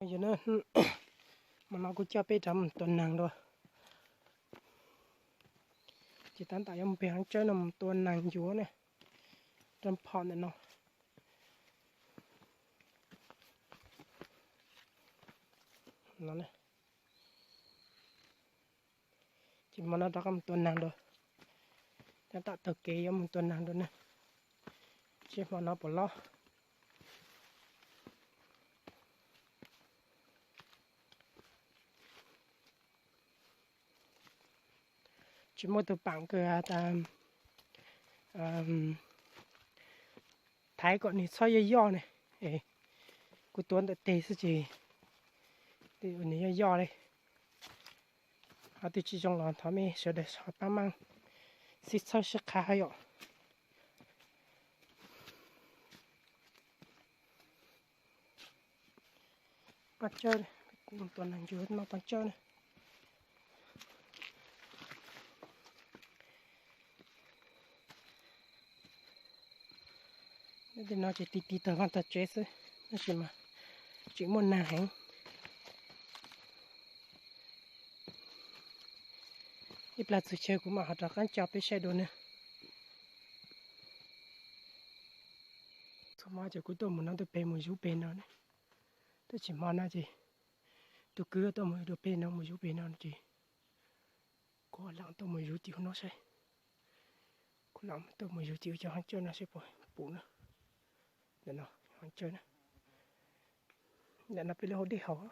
Yog na, hmo no kuv coj peb rov mus tua neeg dua. Ces tab tom yuav mus pem hav tsawb no mus tua neeg ncuav na, rau phom ntawm no. Ces hmo no rov qab mus tua neeg dua. Tab tom taug kev yuav mus tua neeg dua na. Seb hmo no puas lob. Tsis muaj tus paam kws thaiv kom nws txhob yoj yoj ne. Kuv tuav ntawm teg xwb ces nws yoj yoj li. Ho twb tsis zoo los thov mej sawv daws ho pab maj sib txhawb sib qha yom. Paj tsawb, tua neeg ncuav noj paj tsawb na. Tej no ces tiv tiv tag vaj tag tsev xwb, tab sis mas tseem muaj neeg heev. Ib plag txug chaw kuv mam ho rov qab tso peb saib dua na. Txhua hmo ces kuv tuaj mus no tuaj pem mus zuv pem no ne. Tab sis hmo no ces tus kwv tuaj mus dua pem no mus zuv pem no ces kuv lam tuaj mus zuv tim hauv no saib. Kuv lam tuaj mus zuv tim cov hav tsawb no saib puas pum na. Ntawm no hav tsawb na. Ntawm no peb lub hauv dej haus.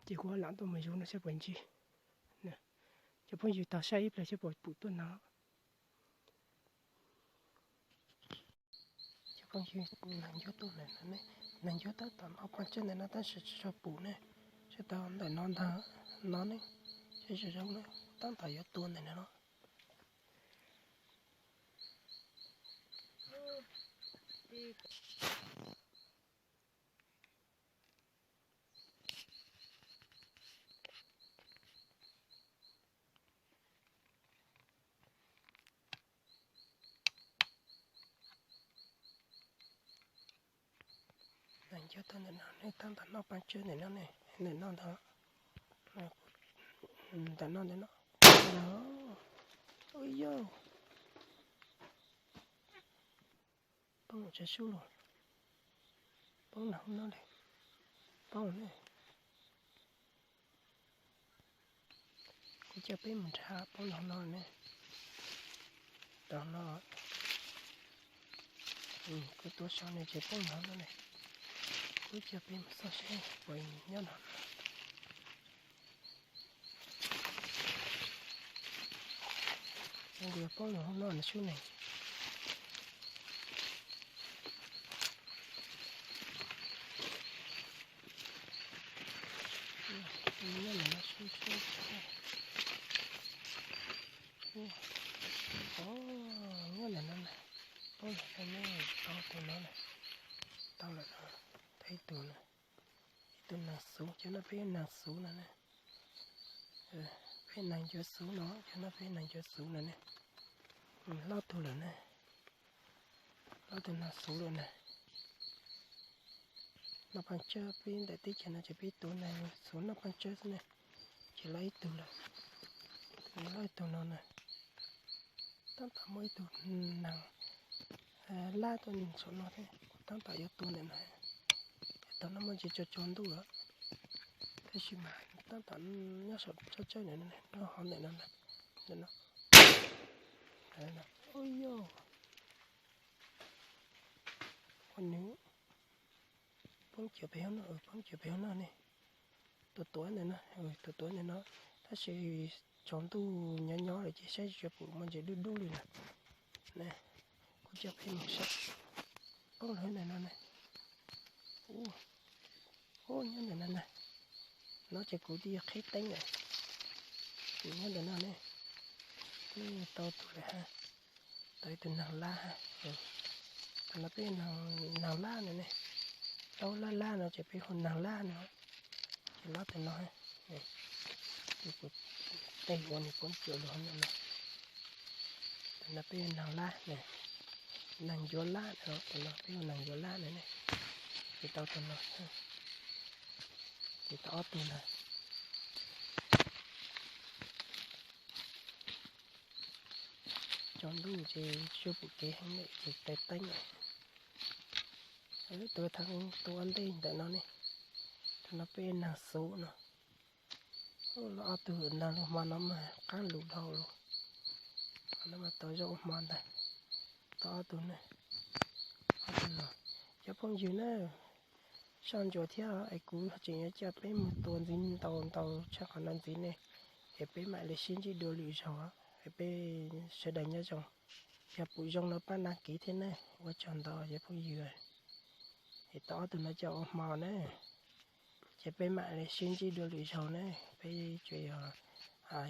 Ces kuv lam tuaj mus zuv no saib puas ntsib. Cov phooj ywg tog saib ib pliag saib puas pum tuaj no. Cov phooj ywg, neeg ncuav tuaj lawm no ne, neeg ncuav tab tom noj paj tsawb ntawm no tab sis tsis tshua pum ne, tsis tau ntawm no ntag, no ne, tsis zoo ne, tab tom yuav tua ntawm no no. Neeg ncuav tuaj ntawm no ne, tab tom noj paj tsawb ntawm no ne, ntawm no ntag, ntawm no ntawm no. Ua yog poob tsav sub lug, poob no hauv no li, poob ne. Kuv coj peb mus nrhav poob no hauv no ne. Rau no, kuv tuav so ne ces poob no hauv no ne. Kuv coj peb mus xauj seb puas nyob no. Kuv yuav poob no hauv no ne sub ne. Nyob ntawm no sub sub. Nyob ntawm no na, poob ntawm no, tau tus no na, tau lawm no, tau ib tug na, ib tug neeg xuv, cov no peb neeg xuv no na, peb neeg ncuav xuv no, cov no peb neeg ncuav xuv no ne, hlob tug lawm na, hlob tug neeg xuv lawm na. Noj paj tsawb peb ntawm teb chaws no ces peb tus neeg xuv noj paj tsawb xwb ne, ces hlob ib tug lawm, hlob ib tug no na. Tab tom muaj ib tug neeg lab tuaj saum no thiab, kuv tab tom yuav tua ntawm no, thaum no muaj ntsis tsaus tsaus ntuj lawm, tab sis mas tab tom nyob saum tsob tsawb ntawm no, nyob hauv ntawm no, ntawm no. Ua yog, ua nws poob ciav pem hauv no, poob ciav pem hauv no ne. Tuav tuav ntawm no, tuav tuav ntawm no, tab sis tsaus ntuj nyob nyob lawm ces saib tsis pum, muaj ntsis dub dub li lawm. Kuv coj peb mus saib, poob lawm ntawm no ne. Ub, nyob ntawm no na, no ces kuv twb yuav qhib teeb lawm. Nyob ntawm no ne, tau tus lawm ha, tau ib tug neeg lab ha. Tus no peb neeg lab no ne, plaub lab lab no ces peb hu neeg lab no. Ces lab tus no, tus kuv tej ua nws poob cuav lug no. Tus no peb hu neeg lab, neeg ncuav lab no, tus no peb hu neeg ncuav lab no ne. Ces tau tus no, ces tau ob tug ntawd. Tsaus ntuj ces tsis pom kev heev lawm ces tes teeb. Tus thaum tus ua ntej ntawm no ne, thaum no peb neeg xub no. Los ob tug ntawd los hmo no mas qab lus dhau lawm. Qhov no mas tau zaub ua hmo ntag. Tau ob tug ne, ob tug no. Cov phooj ywg na, soj ntsuam thiab es kuv tseem yuav coj peb mus tua ntxiv ntau ntau tshaj qhov no ntxiv ne, es peb mam li sib ntsib dua lwm zaug, es peb sawv daws nyob zoo. Yog pum zoo no pab đăng ký thiab ne, ua tsaug ntau cov phooj ywg. Es tau ob tug no coj ua hmo na, ces peb mam li sib ntsib dua lwm zaug na, peb tsuas yog,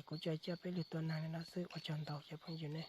kuv tsuas coj peb lug tua neeg li no xwb, ua tsaug ntau cov phooj ywg ne.